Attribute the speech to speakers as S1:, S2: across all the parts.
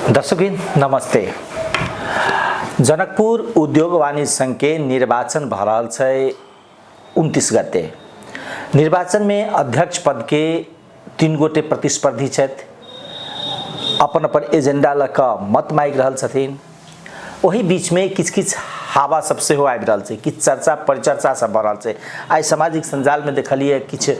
S1: दर्शकवृन्द नमस्ते। जनकपुर उद्योग वाणिज्य संघ के निर्वाचन भऽ रहल छै 29 गते। निर्वाचन में अध्यक्ष पद के 3 गोटे प्रतिस्पर्धी छथि, अपन अपन एजेंडा लऽ कऽ मत मागि रहल छथिन। ओहि बीचमे किछु किछु हवा सब सेहो आबि रहल छै, किछु चर्चा परिचर्चा सब भऽ रहल छै। आइ सामाजिक सञ्जालमे देखलियै किछु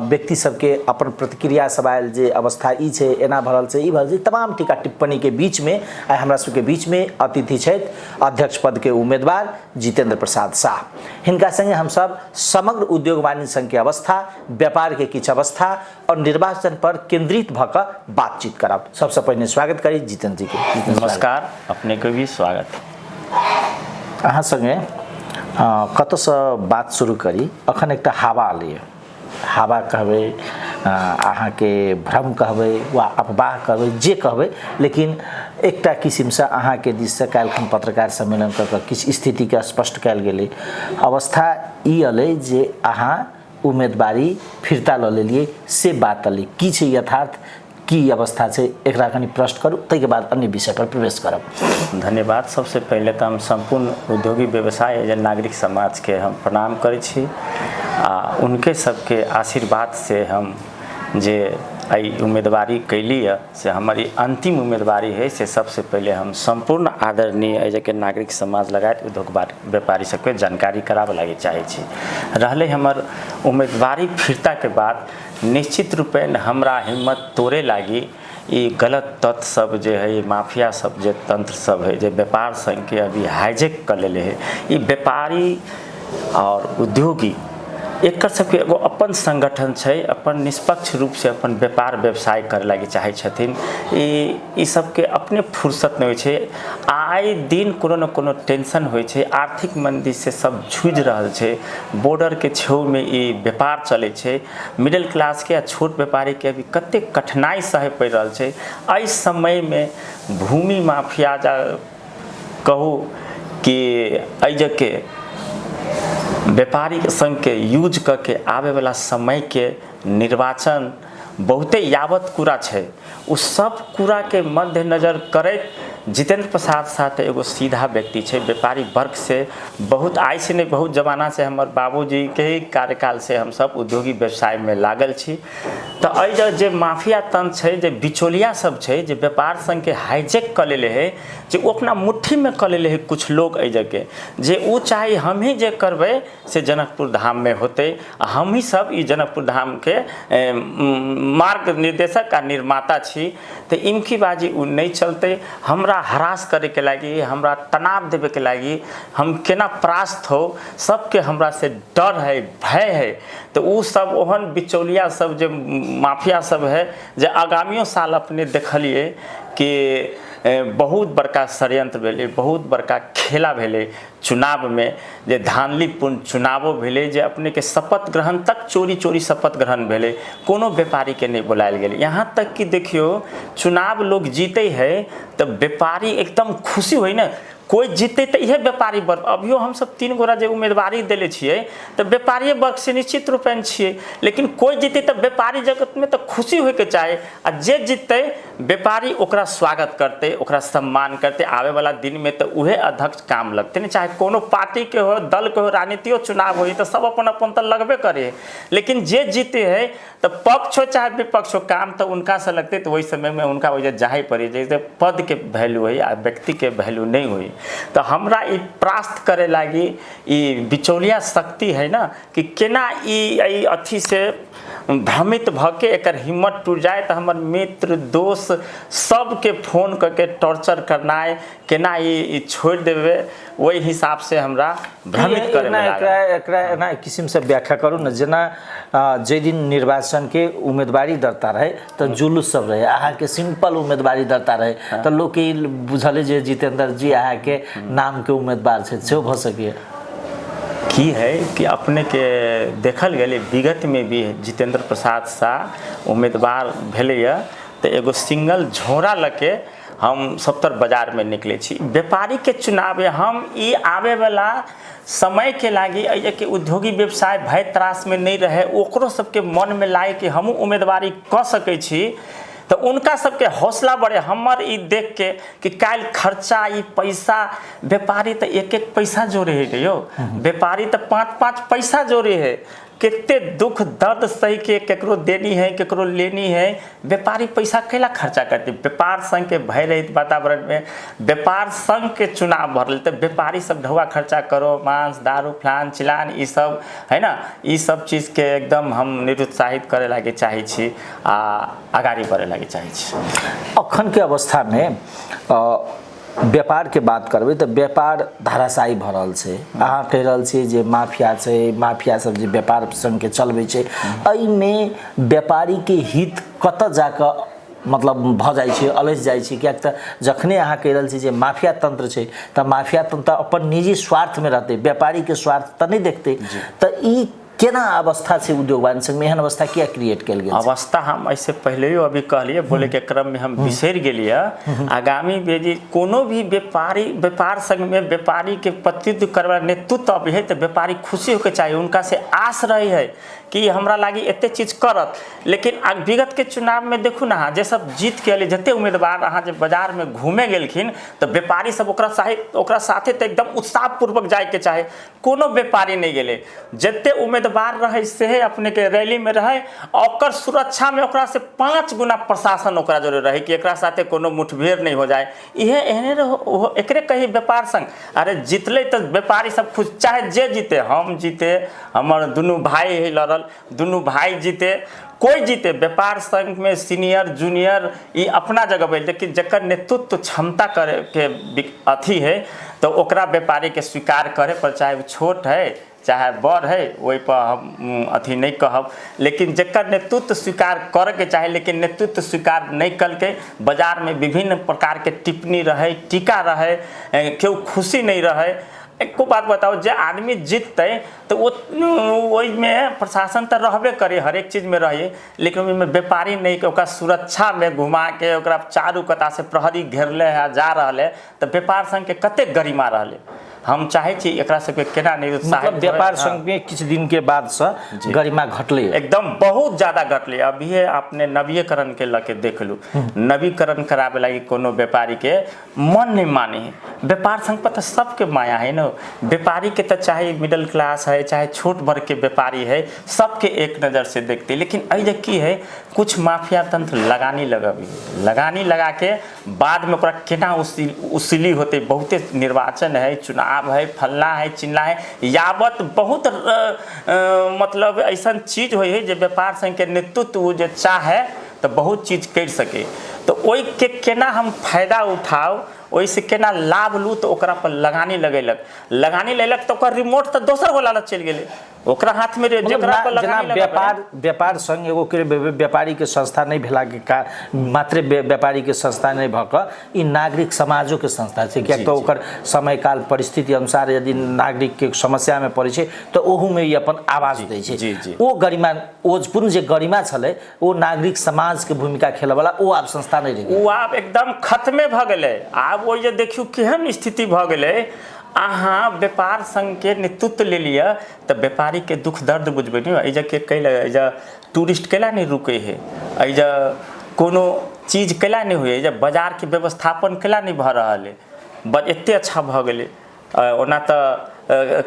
S1: व्यक्ति सबके अपन प्रतिक्रिया सब आयल जे अवस्था ई छै, एना भऽ रहल छै, ई भऽ रहल छै। तमाम टीका टिप्पणीके बीचमे आइ हमरा सबके बीचमे अतिथि छथि अध्यक्ष पदके उम्मेदवार जितेन्द्र प्रसाद साह। हिनका सङ्गे हमसब समग्र उद्योग वाणिज्य सङ्घके अवस्था, व्यापारके किछु अवस्था और निर्वाचन पर केंद्रित भऽ कऽ बातचीत करब। सबसे पहिने स्वागत करी जितेन्द्र जी के।
S2: नमस्कार, अपने के भी स्वागत।
S1: अहाँ संगे कतऽसँ बात शुरू करी? अखन एकटा हवा अयलैए, हवा कहबै, अहाँके भ्रम कहबै वा अफवाह कहबै, जे कहबै, लेकिन एकटा किसिमसँ अहाँके दिससँ काल्हिखन पत्रकार सम्मेलन कऽ कऽ किछु स्थितिके स्पष्ट कयल गेलै। अवस्था ई अयलै जे अहाँ उम्मेदवारी फिर्ता लऽ लेलियै, से बात अयलै। की छै यथार्थ, की अवस्था छै, एकरा कनि प्रश्न करू, ताहिके बाद अन्य विषय पर प्रवेश करब।
S2: धन्यवाद। सबसे पहिले तऽ हम सम्पूर्ण उद्योगी व्यवसाय एवं नागरिक समाजके हम प्रणाम करै छी आ उनके सबके आशीर्वाद से हम जे एहि उम्मीदवारी कैली यऽ से हमर ई अंतिम उम्मीदवारी है, से सबसे पहिले हम सम्पूर्ण आदरणीय एहिके नागरिक समाज लगायत उद्योग व्यापारी सबके जानकारी कराबऽ लागि चाहै छी। रहलै हमर उम्मीदवारी फिर्ताके बाद, निश्चित रूपेण हमरा हिम्मत तोड़े लागि ई गलत तत्व सब जे है, माफिया सब जे तंत्र सब है जे व्यापार संघके अभी हाईजेक कऽ लेले है। ई व्यापारी और उद्योगी एकर सबके एगो अपन संगठन छै, अपन निष्पक्ष रूपसँ अपन व्यापार व्यवसाय करे लागि चाहै छथिन। ई ई सबके अपने फुर्सत नहि होइ छै, आइ दिन कोनो ने कोनो टेंशन होइ छै। आर्थिक मंदीसँ सब जूझि रहल छै, बॉर्डरके छेउमे ई व्यापार चलै छै। मिडिल क्लासके आ छोट व्यापारीके अभी कतेक कठिनाइ सहय पड़ि रहल छै। एहि समयमे भूमि माफिया जा कहू कि एहि जगहके व्यापारी संघके यूज कऽ के आबैवला समयके निर्वाचन बहुते यावत कुरा छै, ओ सब कुराके मद्देनजर करैत जितेन्द्र प्रसाद साह तऽ एगो सीधा व्यक्ति छै। व्यापारी वर्गसँ बहुत आइसँ नहि, बहुत जमानासँ हमर बाबूजीके ही कार्यकालसँ हमसब उद्योगी व्यवसायमे लागल छी। तऽ एहि जगह जे माफिया तंत्र छै, जे बिचौलिया सब छै, जे व्यापार संघके हाईजेक कऽ लेले है, जे ओ अपना मुट्ठीमे कऽ लेले है कुछ लोग एहि जगहके, जे ओ चाहे हमही जे करबै से जनकपुर धाममे होतै आ हमही सब ई जनकपुर धामके मार्ग निर्देशक आ निर्माता छी, तऽ इमकी बाजी ओ नहि चलतै। हमरा हरास करैके लागि, हमरा तनाव देबैके लागि, हम केना परास्त हो, सबके हमरा से डर है, भय है। तऽ ओ सब ओहन बिचौलिया सब जे माफिया सब है जे आगामियो साल अपने देखलियै कि बहुत बड़का षड्यंत्र भेलै, बहुत बड़का खेला भेलै चुनावमे, जे धांधलीपूर्ण चुनावो भेलै, जे अपनेके शपथ ग्रहण तक चोरी चोरी शपथ ग्रहण भेलै, कोनो व्यापारीके नहि बुलायल गेलै। यहाँ तक कि देखियौ चुनाव लोग जीते है तऽ व्यापारी एकदम खुशी होइ ने, कोइ जीतै तऽ इएह व्यापारी वर्ग। अभियो हमसब 3 गोरा जे उम्मीदवारी देले छियै तऽ व्यापारिए वर्गसँ निश्चित रूपेण छियै, लेकिन कोइ जीतै तऽ व्यापारी जगतमे तऽ खुशी होइके चाही आ जे जीतै व्यापारी ओकरा स्वागत करतै, ओकरा सम्मान करतै। आबैवला दिनमे तऽ उहे अध्यक्ष काम लगतै ने, चाहे कोनो पार्टीके हो, दलके हो, राजनीतियो चुनाव होइ तऽ सब अपन अपन तऽ लगबे करे, लेकिन जे जीते है तऽ पक्ष हो चाहे विपक्ष हो, काम तऽ उनका से लगतै। तऽ ओहि समयमे उनका वजह जाहे पड़े, जैसे पदके वैल्यू होइ आ व्यक्तिके वैल्यू नहि होइ। तऽ हमरा ई परास्त करे लागी ई बिचौलिया शक्ति है ने कि केना ई एहि अथीसँ भ्रमित भऽ के एकर हिम्मत टूटि जाय, तऽ हमर मित्र दोस्त सबके फोन कऽ के टॉर्चर करनाइ, केना ई छोड़ि देबै, ओहि हिसाबसँ हमरा भ्रमित करैमे
S1: एकरा
S2: लागल।
S1: एकरा एना किसिमसँ व्याख्या करू ने, जेना जाहि दिन निर्वाचनके उम्मीदवारी दर्ता रहे तऽ जुलूस सब रहे, अहाँके सिंपल उम्मीदवारी दर्ता रहे तऽ लोक ई बुझल जे जितेंद्र जी अहाँके नामके उम्मीदवार छथि, सेहो भऽ सकैए।
S2: की है कि अपनेके देखल गेलै विगतमे भी जितेंद्र प्रसाद शाह उम्मीदवार भेलैए तऽ एगो सिंगल झोरा लऽ के हम सभतर बाजारमे निकलै छी। व्यापारीके चुनाव हम ई आबैवला समयके लागि एहिके उद्योगी व्यवसाय भय त्रासमे नहि रहै, ओकरो सबके मनमे लागै कि हमहूँ उम्मीदवारी कऽ सकै छी, तऽ हुनका सबके हौसला बढ़े हमर ई देख के कि काल्हि खर्चा ई पैसा, व्यापारी तऽ एक एक पैसा जोड़े है ने यौ, व्यापारी तऽ 5 5 पैसा जोड़े है, कते दुख दर्द सही के केकरो देनी है केकरो लेनी है, व्यापारी पैसा कैला खर्चा करते। व्यापार संघ के भय रहित वातावरण में व्यापार संघ के चुनाव भरल तऽ व्यापारी सब ढौआ खर्चा करो, मांस दारू फलान चिलान ई सब है ना, ई सब चीज के एकदम हम निरुत्साहित करे लागे चाहै छी आ अगाडि बढ़े लागे चाहै छी।
S1: अखन के अवस्था में व्यापार के बात करबै तऽ व्यापार धराशायी भऽ रहल छै। अहाँ कहि रहल छियै जे माफिया छै, माफिया सब जे व्यापार संघके चलबै छै, एहिमे व्यापारीके हित कतऽ जाकऽ मतलब भऽ जाइ छै, अलसि जाइ छै? किएक तऽ जखने अहाँ कहि रहल छी जे माफिया तंत्र छै तऽ माफिया तंत्र अपन निजी स्वार्थमे रहतै, व्यापारीके स्वार्थ तऽ नहि देखतै। तऽ ई केना अवस्था छै उद्योग वाणिज्य संघमे, एहन अवस्था किया क्रिएट कयल गेल छै?
S2: अवस्था हम ऐसे पहिलेयो अभी कहलिए, बोले के क्रम में हम बिसरि गेलिए। आगामी बेजी कोनो भी व्यापारी व्यापार संघ में व्यापारी के प्रतिनिधित्व करवा नेतृत्व अभी है तो व्यापारी खुशी होके चाहिए, उनका से आस रही है कि हमरा लागी एते चीज करत। लेकिन विगत के चुनाव में देखू ना, जे सब जीत के अले जते उम्मीदवार अहाँ जे बाजार में घूमे गेलखिन तो व्यापारी सब ओकरा साथे तो एकदम उत्साहपूर्वक जाए के चाहे, कोनो व्यापारी नहीं गेले, जते उम्मीदवार रहे सेहे अपने के रैली में रहे, ओकर सुरक्षा में ओकरा से 5 गुना प्रशासन ओकरा जरूर रहे कि एकरा साथे कोनो मुठभेड़ नहीं हो जाए। इहे एहने रहो, एकरे कही व्यापार संघ। अरे जीतले तो व्यापारी सब खुश, चाहे जे जीते, हम जीते, हमर दुनू भाई है लड़ल, दुनू भाई जीते, कोई जीते, व्यापार संघ में सीनियर जूनियर ई अपना जगह बैठ, लेकिन जकर नेतृत्व क्षमता करे के अथी है तो ओकरा व्यापारी के स्वीकार करे पर, चाहे वो छोट है चाहे बड़ है, ओहि पर हम अथी नहीं कहब, लेकिन जकर नेतृत्व स्वीकार करे के चाहे, लेकिन नेतृत्व स्वीकार नहीं कलके, बाजार में विभिन्न प्रकार के टिप्पणी रहे, टीका रहे, केओ खुशी नहीं रहे। एको बात बताओ, जे आदमी जीतते तो ओहिमे प्रशासन तो रहबे करे, हरेक चीज में रहे, लेकिन ओहिमे व्यापारी नहीं के ओकरा सुरक्षा में घुमा के ओकरा चारू कता से प्रहरी घेरले है जा रहल है, तो व्यापार संघ के कते गरिमा रहले। हम चाहे छी एकरा सबके केना निरुत्साहित
S1: मतलब व्यापार संघ में किछु दिन के बाद से गरिमा घटले,
S2: एकदम बहुत ज्यादा घटले। अभी अपने नवीकरण के लके देख लू, नवीकरण कराबे लागी कोनो व्यापारी के मन नहीं माने है। व्यापार संघ पर तो सबके माया है ना, व्यापारी के तो चाहे मिडिल क्लास है चाहे छोट वर्ग के व्यापारी है, सबके एक नज़र से देखते। लेकिन एहि जे की है, कुछ माफिया तंत्र लगानी लगबी, लगानी लगा के बाद में ओकरा केना उसिली होते। बहुते निर्वाचन है, चुनाव है, फलना है चिल्ला है, यावत बहुत मतलब ऐसा चीज होइ है जे व्यापार संघ के नेतृत्व जे चाहे तो बहुत चीज कर सके। तो ओहि के केना हम फायदा उठाओ, ओहिसे केना लाभ लू, तो ओकरा पर लगानी लगेलक, लगानी लेलक तो ओकर रिमोट तो दोसर वाला लग चलि गेलै, ओकरा हाथ में जेकरा पर लगानी
S1: व्यापार व्यापार संघ एगो के व्यापारी के संस्था नहीं भेला के का मात्र व्यापारी के संस्था नहीं भऽ कऽ ई नागरिक समाजो के संस्था छै। किएक तऽ ओकर समय काल परिस्थिति अनुसार यदि नागरिक के समस्या में पड़ै छै तऽ ओहू में ई अपन आवाज दै छै। ओ गरिमा, ओजपूर्ण जे गरिमा छलै, ओ नागरिक समाज के भूमिका खेलऽवला ओ आब संस्था नहीं रहि गेलै,
S2: ओ आब एकदम खत्मे भऽ गेलै। आब ओ जे देखियौ केहन स्थिति भऽ गेलै। अहाँ व्यापार संघ के नेतृत्व ले लिअ तऽ व्यापारी के दुख दर्द बुझबै ने। एहि जे के कैला एहि जे टूरिस्ट कैला नहीं रुकै है, एहि जे कोनो चीज कैला नहीं होइ, एहि जे बाजार के व्यवस्थापन कैला नहीं भऽ रहल है, एते अच्छा भऽ गेलै। ओना तऽ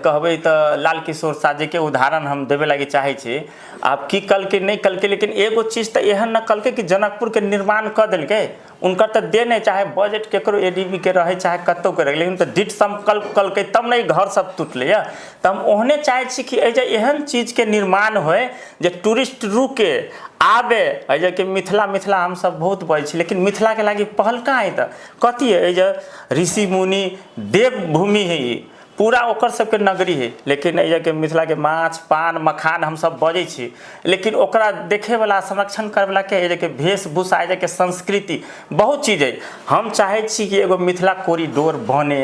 S2: कहबै तऽ लाल किशोर शाह जी के उदाहरण हम देबे लागी चाहै छी। आब की कलकै नहि कलकै, लेकिन एगो चीज तऽ एहन न कलकै कि जनकपुर के निर्माण कऽ देलकै, उनकर तऽ दे नहि, चाहे बजट केकरो ADB के रहै चाहे कतहु के रहै, लेकिन तऽ दृढ़ संकल्प कलकै तब ने ई घर सब टूटलै यऽ। तऽ हम ओहने चाहै छी कि एहि जे एहन चीजके निर्माण होइ जे टूरिस्ट रुके आबे। एहि जे कि मिथिला मिथिला हमसब बहुत बजै छी, लेकिन मिथिलाके लागी पहल कहाँ है? तऽ कथी है? एहि जे ऋषि मुनि देवभूमि है, ई पूरा ओकर सबके नगरी है, लेकिन एहि जे मिथिलाके माछ पान मखान हमसब बजै छी, लेकिन ओकरा देखेवला संरक्षण करैवला के एहि जे वेशभूषा, एहि जे संस्कृति बहुत चीज है। हम चाहै छी कि एगो मिथिला कॉरिडोर बने,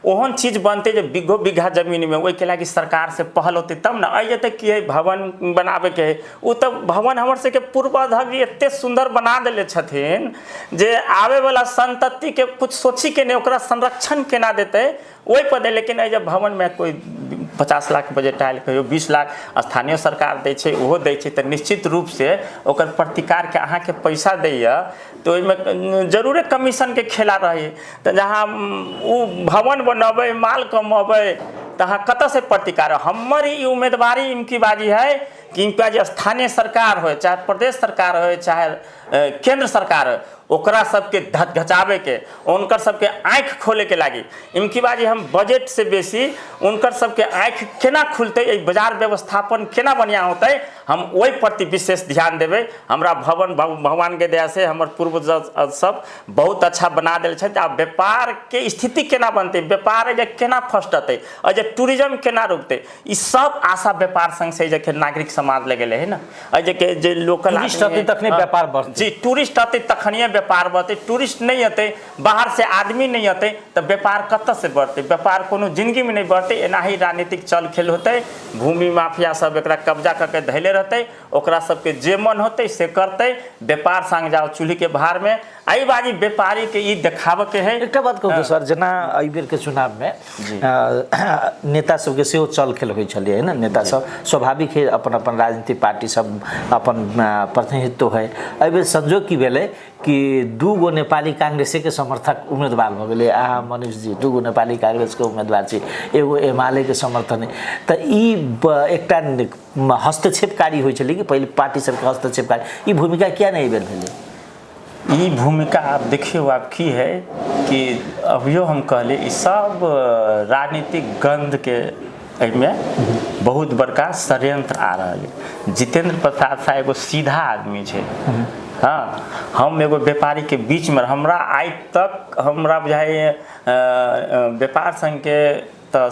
S2: ओहन चीज बनतै जे बीघो बीघा जमीनमे, ओहिके लागी सरकार से पहल होतै तब ने। एहि जे तऽ की है भवन बनाबैके है, ओ तऽ भवन हमर सबके पूर्वज एते सुन्दर बना देले छथिन जे आबैवला संततिके कुछ सोचीके नहि, ओकरा संरक्षण केना देतै ओहि पर दे। लेकिन एहि जे भवनमे कोइ 50 लाख बजट आयल, कहियो 20 लाख स्थानीय सरकार दै छै, ओहो दै छै। तऽ निश्चित रूपसँ ओकर प्रतिकारके अहाँके पैसा दैए तऽ ओहिमे जरूरे कमीशनके खेला रहै। तऽ जहाँ ओ भवन बनबै, माल कमबै, तऽ अहाँ कतऽसँ प्रतिकार? हमर ई उम्मीदवारी इमकी बाजी है कि इनका जे स्थानीय सरकार होय, चाहे प्रदेश सरकार होय, चाहे केंद्र सरकार होय, ओकरा सबके धचघचाबैके, हुनकर सबके आँखि खोलैके लागी इनकी बाजी हम बजट से बेसी उनकर सबके आँखि केना खुलतै, एहि बाजार व्यवस्थापन केना बढ़िआँ होतै, हम ओहि प्रति विशेष ध्यान देबै। हमरा भवन भगवानके दया से हमर पूर्वज सब बहुत अच्छा बना देल छथि। आ व्यापारके स्थिति केना बनतै, व्यापार जे केना फस्टतै, आ जे टूरिज्म केना रुकतै, ई सब आशा व्यापार संघ से जे नागरिक समाज लग गेलै है ना, एहि जे जे लोकल
S1: टूरिस्ट अतै तखने व्यापार बढ़तै।
S2: जी, टूरिस्ट अतै तखनिए व्यापार बढ़तै। टूरिस्ट नहि अतै, बाहर से आदमी नहि अतै, तऽ व्यापार कतऽ से बढ़तै? व्यापार कोनो जिंदगीमे नहि बढ़तै। एनाही राजनीतिक चल खेल होतै, भूमि माफिया सब एकरा कब्जा कऽ के धैले रहतै, ओकरा सबके जे मन होतै से करतै। व्यापार संग जाओ चूल्हीके भारमे। एहि बाजी व्यापारीके ई देखाबऽके है।
S1: एकटा बात कहू सर, जेना एहि बेरके चुनावमे नेता सबके सेहो चल खेल होइ छलै है ने, नेता सब स्वाभाविक है अपन अपन राजनीतिक पार्टी सब अपन प्रतिनिधित्व है। एहि बेर संजोग की भेलै कि दू गो नेपाली कांग्रेसेके समर्थक उम्मीदवार भऽ गेलै। अहाँ मनीष जी दू गो नेपाली कांग्रेसके उम्मीदवार छी, एगो एमालेके समर्थन है। तऽ ई एकटा हस्तक्षेपकारी होइ छलै कि पहिले पार्टी सबके हस्तक्षेपकारी ई भूमिका किया नहि एहि बेर भेलै?
S2: ई भूमिका आब देखियौ, आब की है कि अभियो हम कहलियै ई सब राजनीतिक गंधके एहिमे बहुत बड़का षड्यंत्र आ रहल है। जितेंद्र प्रसाद साह एगो सीधा आदमी छै। हाँ, हम एगो व्यापारीके बीचमे, हमरा आइ तक हमरा बुझाइए व्यापार संघके तऽ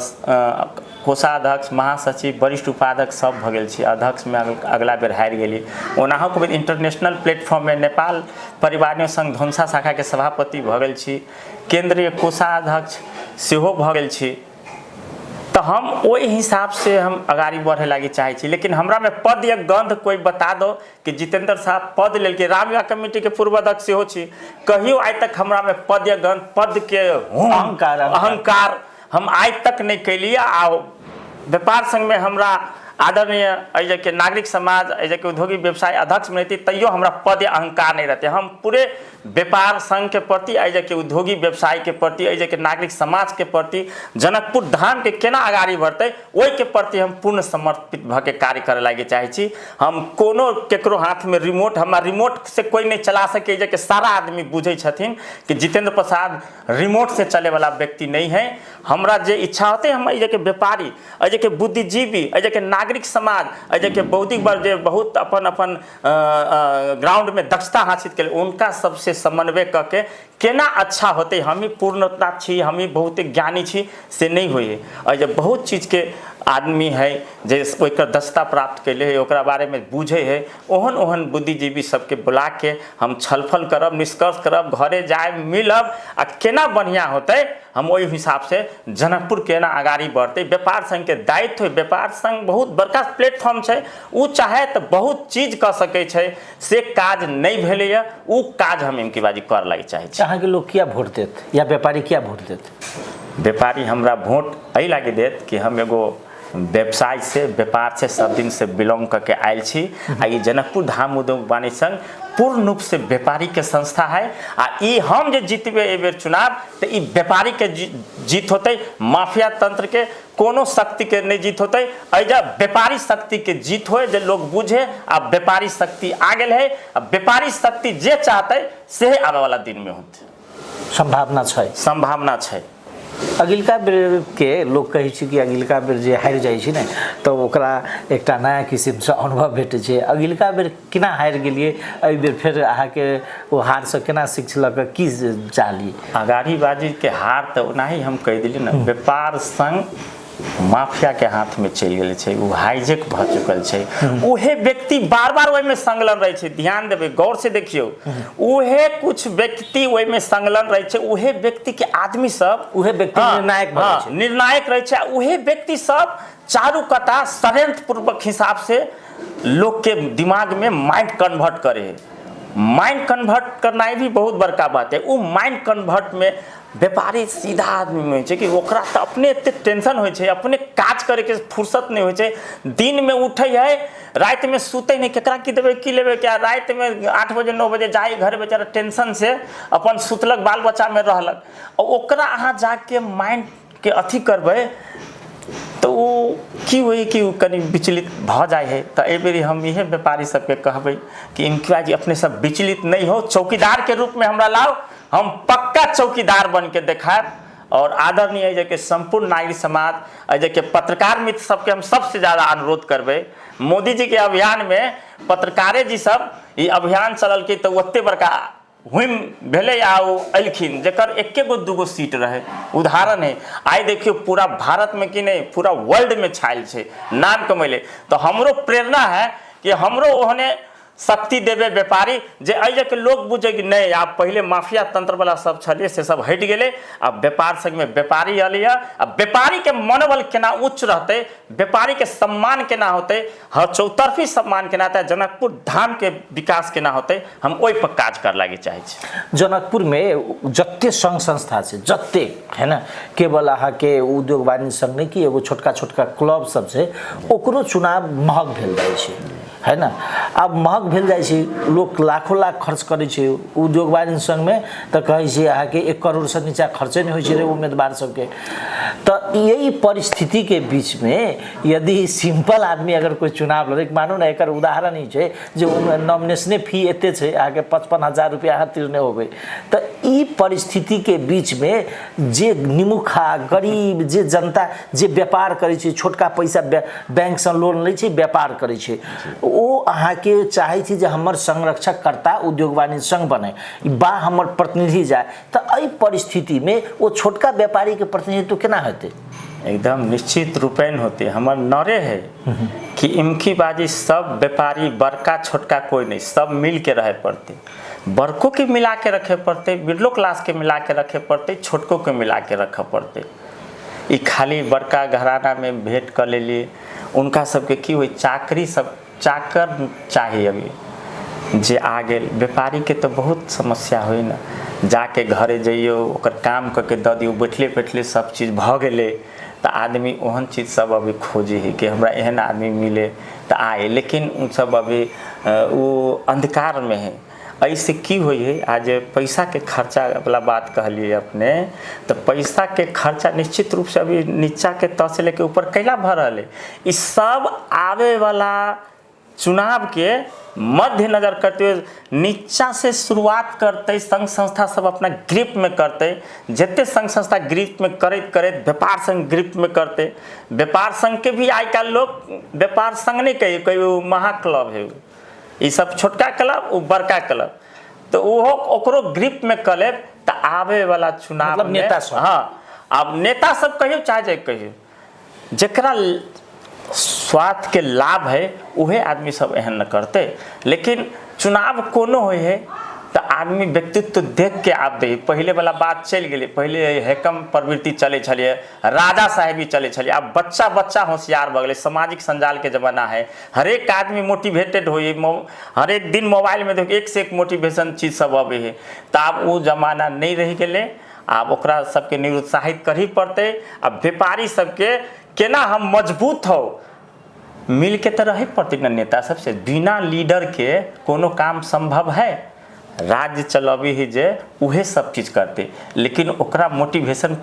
S2: कोषाध्यक्ष, महासचिव, वरिष्ठ उपाध्यक्ष सब भऽ गेल छी। अध्यक्षमे अगला बेर हारि गेली। ओनाहो बेर इंटरनेशनल प्लेटफॉर्ममे नेपाल परिवार संघ धनुषा शाखाके सभापति भऽ गेल छी, केंद्रीय कोषाध्यक्ष सेहो भऽ गेल छी। तऽ हम ओहि हिसाबसँ हम अगाड़ी बढ़े लागी चाहै छी, लेकिन हमरामे पद या गंध कोइ बता दो कि जितेंद्र साहब पद लेलकै। रामविवाह कमिटीके पूर्व अध्यक्ष सेहो छी, कहियो आइ तक हमरामे पद या गंध, पदके
S1: अहंकार
S2: अहंकार हम आइ तक नहि कैलियै। आ व्यापार संघमे हमरा आदरणीय एहि जे के नागरिक समाज, एहि जे के औद्योगिक व्यवसाय अध्यक्ष में रहती, तैयो हमरा पद या अहंकार नहीं रहते। हम पूरे व्यापार संघ के प्रति, एहि जे के उद्योगी व्यवसाय के प्रति, एहि जे के नागरिक समाज के प्रति, जनकपुर धाम के केना अगाड़ी बढ़तै ओहि के प्रति हम पूर्ण समर्पित भऽ के कार्य करे लागी चाहै छी। हम कोनो केकरो हाथ में रिमोट, हमरा रिमोट से कोई नहीं चला सके। जे के सारा आदमी बुझै छथिन कि जितेंद्र प्रसाद रिमोट से चले वाला व्यक्ति नहीं है। हमरा जे इच्छा होते हम एहि के व्यापारी, एहि के बुद्धिजीवी, एहि के नागरिक समाज, एहि के बौद्धिक वर्ग जे बहुत अपन अपन ग्राउंड में दक्षता हासिल के उनका सबसे समन्वय कऽ के केना अच्छा होते। हम ही पूर्णता छी, हम ही बहुत ज्ञानी छी से नहीं होई है। एहि जे बहुत चीजके आदमी है जे ओकर दक्षता प्राप्त कैले है, ओकरा बारेमे बुझे है, ओहन ओहन बुद्धिजीवी सबके बुला के हम छलफल करब, निष्कर्ष करब, घरे जायब, मिलब आ केना बढ़िआँ होतै हम ओहि हिसाबसँ जनकपुर केना अगाड़ी बढ़तै। व्यापार संघके दायित्व है। व्यापार संघ बहुत बड़का प्लेटफॉर्म छै, ओ चाहे तऽ बहुत चीज कऽ सकै छै, से काज नहि भेलैए, ओ काज हम इनकी बाजी कर लागि चाहै छी।
S1: अहाँके लोक किया वोट देत या व्यापारी किया वोट देत?
S2: व्यापारी हमरा वोट एहि लागि देत कि हम एगो व्यवसाय से, व्यापार से सब दिन से बिलोंग करके आयल छी आ ई जनकपुर धाम उद्योग वाणिज्य संघ पूर्ण रूप से व्यापारी के संस्था है। आ ई हम जे जीतबे एहि बेर चुनाव तऽ ई व्यापारी के जीत होतै, माफिया तंत्र के कोनो शक्ति के नहीं जीत होतै। एहि व्यापारी शक्ति के जीत होय जे लोग बुझे आ व्यापारी शक्ति आ गेल है, आ व्यापारी शक्ति जे चाहतै से आबे वाला दिन में होतै।
S1: संभावना छै,
S2: संभावना छै।
S1: अगिलका बेरके लोक कहै छै कि अगिलका बेर जे हारि जाइ छै ने तऽ ओकरा एकटा नया किसिमसँ अनुभव भेटै छै। अगिलका बेर केना हारि गेलियै, एहि बेर फेर अहाँके ओ हारसँ केना शिक्षा लऽ कऽ की चाहलियै?
S2: अगाड़ी बाजीके हार तऽ ओनाही हम कहि देलियै ने, व्यापार संग माफिया के हाथ में चलि गेल छै, ओ हाईजेक भऽ चुकल छै। उहे व्यक्ति बार बार ओहिमे संलग्न रहै छै। ध्यान देबै, गौर से देखियौ, उहे कुछ व्यक्ति ओहिमे संलग्न रहै छै, उहे व्यक्ति के आदमी सब
S1: उहे व्यक्ति निर्णायक भऽ जाइ छै।
S2: निर्णायक रहै छै। आ उहे व्यक्ति सब चारू कता षड्यंत्र पूर्वक हिसाब से लोक के दिमाग में माइंड कन्वर्ट करे है। माइंड कन्वर्ट करनाइ भी बहुत बड़का बात है। ओ माइंड कन्वर्टमे व्यापारी सीधा आदमी होइ छै कि ओकरा तऽ अपने एते टेंशन होइ छै, अपने काज करैके फुर्सत नहि होइ छै, दिनमे उठै है रातिमे सुतै नहि, केकरा की देबै की लेबै क्या, रातिमे 8 बजे 9 बजे जाइ घर बेचारा टेंशन से अपन सुतलक, बाल बच्चामे रहलक। आ ओकरा अहाँ जाके माइंडके अथी करबै तऽ ओ की होइ कि ओ कनि विचलित भऽ जाइ है। तऽ एहि बेरी हम इहे व्यापारी सबके कहबै कि इम्तियाज अपने सब विचलित नहि हो, चौकीदारके रूपमे हमरा लाउ, हम पक्का चौकीदार बनके देखायब। और आदरणीय एहि के संपूर्ण नागरिक समाज, एहि के पत्रकार मित्र सबके हम सबसे ज़्यादा अनुरोध करबै, मोदी जी के अभियान में पत्रकारे जी सब ई अभियान चललकै तऽ ओते बड़का हुइम भेलै आ ओ एलखिन, जकर एके गो दूगो सीट रहे। उदाहरण है आइ देखियौ पूरा भारत में कि नहीं पूरा वर्ल्ड में छायल छै, नाम कमैले। तऽ हमरो प्रेरणा है कि हमरो ओहने शक्ति देवे व्यापारी जे एहि के लोग बुझे कि नहीं आब पहले माफिया तंत्र वाला सब छलिए से सब हटि गेलै, आब व्यापार संगमे व्यापारी अलियै, आ व्यापारी के मनोबल केना उच्च रहतै, व्यापारी के सम्मान केना होतै, हर चौतरफी सम्मान केना होतै, जनकपुर धाम के विकास केना होतै, हम ओहि पर काज कर लागी चाहै छी।
S1: जनकपुर में जते संघ संस्था छै जते है ना, केवल अहाँके उद्योग वाणिज्य संघ नहीं कि एगो छोटका छोटका क्लब सब छै, ओकरो चुनाव महग भेल जाइ छै है ना। आब महग भेल जाइ छै, लोक लाखों लाख खर्च करै छै उद्योग वाणिज्य संघमे, तऽ कहै छै अहाँके 1 करोड़सँ नीचा खर्चे नहि होइ छै रे उम्मीदवार सबके। तऽ यही परिस्थितिके बीचमे यदि सिंपल आदमी अगर कोइ चुनाव लड़ै, मानू ने एकर उदाहरण ई छै जे नॉमिनेशने फी एते छै अहाँके 55,000 रुपया अहाँ तिरने होबै, तऽ ई परिस्थितिके बीचमे जे निमुखा गरीब जे जनता जे व्यापार करै छै, छोटका पैसा बैंकसँ लोन लै छै व्यापार करै छै, ओ अहाँके चाहै छै जे हमर संरक्षककर्ता उद्योग वाणिज्य संघ बनै बा हमर प्रतिनिधि जाय, तऽ एहि परिस्थितिमे ओ छोटका व्यापारीके प्रतिनिधित्व केना हेतै?
S2: एकदम निश्चित रूपेण होते। हमर नरे है कि इमकी बाजी सब व्यापारी बड़का छोटका कोई नहीं, सब मिल के रहे पड़ते, बड़को के मिला के रखे पड़ते, मिडिलो क्लास के मिला के रखे पड़ते, छोटको के मिला के रखे पड़ते। ई खाली बड़का घराना में भेंट कर लेली, उनका सबके की होइ चाकरी सब चाकर चाही। अभी जे आ गेल व्यापारी के तो बहुत समस्या होइ न, जाके घरे जइयो ओकर काम कऽ के दऽ दियौ, बैठले बैठले सब चीज भऽ गेलै, तऽ आदमी ओहन चीज सब अभी खोजे है कि हमरा एहन आदमी मिले तऽ आए, लेकिन ओ सब अभी ओ अंधकार में है। एहिसे की होइ है, आज पैसा के खर्चा वाला बात कहलिए अपने, तऽ पैसा के खर्चा निश्चित रूप से अभी नीचा के तह से लेके ऊपर कैला भऽ रहल है, ई सब आवे वाला चुनाव के मध्य नजर करते हुए नीचा से शुरुआत करते, संघ संस्था सब अपना ग्रिप में करते, जते संघ संस्था ग्रिप में करैत करैत व्यापार संघ ग्रिप में करते, व्यापार संघ के भी आइ काल्हि लोग व्यापार संघ नहीं कहिए, कहियो महा क्लब है ई सब, छोटका क्लब ओ बड़का क्लब, तऽ ओहो ओकरो ग्रिप में कऽ लेब तऽ आबे वाला चुनाव
S1: मतलब नेता सब।
S2: हाँ, आब नेता सब कहियो चाहे जे कहियो, जकरा स्वार्थ के लाभ है उहे आदमी सब एहन न करते, लेकिन चुनाव कोनो होइ है तऽ आदमी व्यक्तित्व देख के आब दे। पहिले वाला बात चलि गेलै, पहिले हेकम प्रवृत्ति चलै छलियै, राजा साहेबी चलै छलियै, आब बच्चा बच्चा होशियार भऽ गेलै, सामाजिक संजाल के जमाना है, हरेक आदमी मोटिवेटेड होइ, हरेक दिन मोबाइल में देखियौ एक से एक मोटिवेशन चीज सब अबै है, तऽ आब ओ जमाना नहि रहि गेलै। आब ओकरा सबके निरुत्साहित करही पड़तै। आ व्यापारी सबके केना हम मजबूत हो मिलके तऽ रहे पड़तै ने नेता सबसे, बिना लीडर के कोनो काम संभव है? राज्य चलबी है जे उहे सब चीज करते, लेकिन ओकरा मोटिवेशन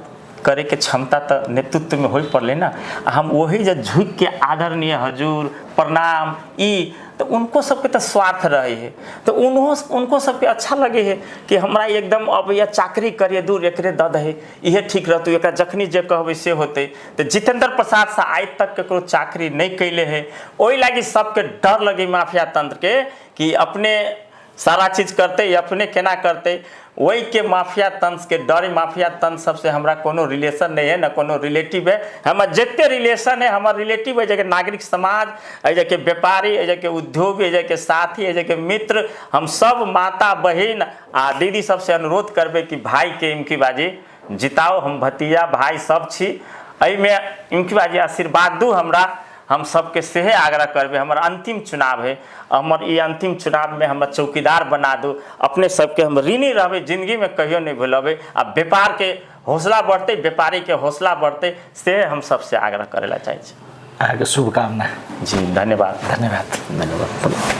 S2: करे के क्षमता तऽ नेतृत्व में होय पड़लै ना। हम वही जे झुकि के आदरणीय हजूर प्रणाम ई, तऽ उनको सबके तऽ स्वार्थ रहे है, तऽ उनको सबके अच्छा लगे है कि हमरा एकदम अब या चाकरी करिए दूर एकरे दऽ दही इहे ठीक रहतौ, एकरा जखनी जे कहबै से होतै। तऽ जितेंद्र प्रसाद से आइ तक ककरो चाकरी नहि कैले है, ओहि लागी सबके डर लगे माफिया तंत्र के कि अपने सारा चीज करते अपने केना करते, वही के माफिया तंत्र के डर। माफिया तंत्र सबसे हमरा कोनो रिलेशन नहीं है, ना कोनो रिलेटिव है, हमर जते रिलेशन है हमर रिलेटिव है जगह नागरिक समाज, एहि जगह व्यापारी, एहि जगह उद्योग, एहि जगह साथी, एहि जगह मित्र, हम सब माता बहिन आ दीदी सबसे अनुरोध करबै कि भाई के इमकी बाजी जिताओ, हम भतीजा भाई सब छी, एहिमे इमकी बाजी आशीर्वाद दू हमरा, हम सबके सेहे आग्रह करबै, हमर अंतिम चुनाव है, हमर ई अंतिम चुनावमे हमरा चौकीदार बना दू। अपने सबके हम ऋणी रहबै, जिंदगीमे कहियो नहि भुलबै। आ व्यापारके हौसला बढ़तै, व्यापारीके हौसला बढ़तै, से हम सबसे आग्रह करै लए चाहै छी।
S1: अहाँके शुभकामना।
S2: जी, धन्यवाद।
S1: धन्यवाद।
S2: धन्यवाद।